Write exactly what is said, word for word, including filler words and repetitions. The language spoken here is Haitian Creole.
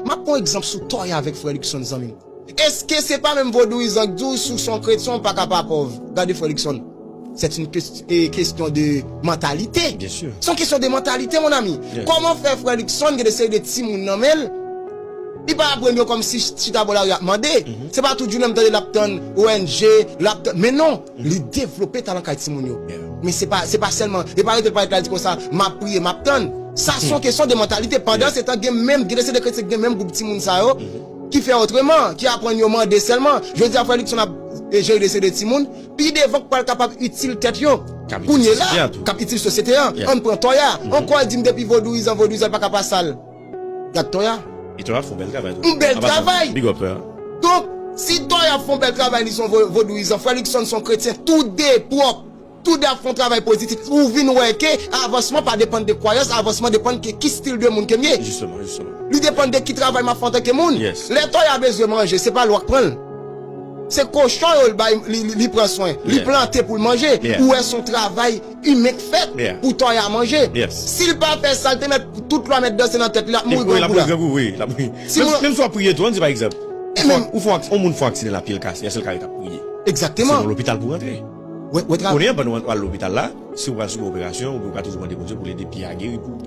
M ap pran egzanp sou Toya avèk frè Luckson, zanmi m. Èske se pa menm vodouyizan k di w si w se yon kretyen w pa ka pa pòv? Gade frè Luckson. C'est une ques- eh, question de mentalité. Byen si. C'est une question de mentalité, mon ami. Kòman fè frè Luckson gen de seri de timoun nan men l? Li pa aprann yo kòmsi chita bò lari ap mande. Se pa tout jounen m tande l ap tann O N G, l ap tann. Men non, li devlope talan kay timoun yo. Men se pa, se pa sèlman, e pa rete l parèt la di konsa, m ap priye, m ap tann. Sa se yon kesyon de mentalité. Pandan se tan, gen menm, gen de seri de kretyen, gen menm gwoup timoun sa yo ki fè otreman, ki aprann yo mande sèlman. Jodi a, frè Luckson ap e, jere de seri de timoun, pi devan k pral kapab itil tèt yo. Kounye la, k ap itil sosyete an. Ann pran Toya. Ankò di m depi vodouyizan, vodouyizan pa ka pa sal. Gad Toya. E Toya fè yon bèl travay tou. Yon bèl travay. Big up Toya. Donk, si Toya fè yon bèl travay, li se yon vo- vodouyizan, frè Luckson se yon kretyen, toude pwòp. Toude ap fè yon travay pozitif. Ou vin wè ke avansman pa depann de kwayans, avansman depann ke ki stil de moun ke m ye. Jisteman, jisteman. Li depann de ki travay m ap fè antanke moun. Lè Toya bezwen manje, se pa lwa k pran l. Se kochon yo li bay, li, li, li pran swen. Li plante pou l manje. Ou wè se yon travay imen k fèt pou Toya manje. Si l pa fè sa, l te mèt tout lwa mèt danse nan tèt li, l ap mouri grangou la. Menm si w ap priye tou, ann di pa egzanp. Ou fè yon moun fè yon aksidan, lapye l kase, èske l ka ret ap priye? Se nan lopital pou rantre. Kounye a, pandan w al lopital la, si w pral sou operasyon, ou ka toujou mande Bondye pou l ede pye a geri pou.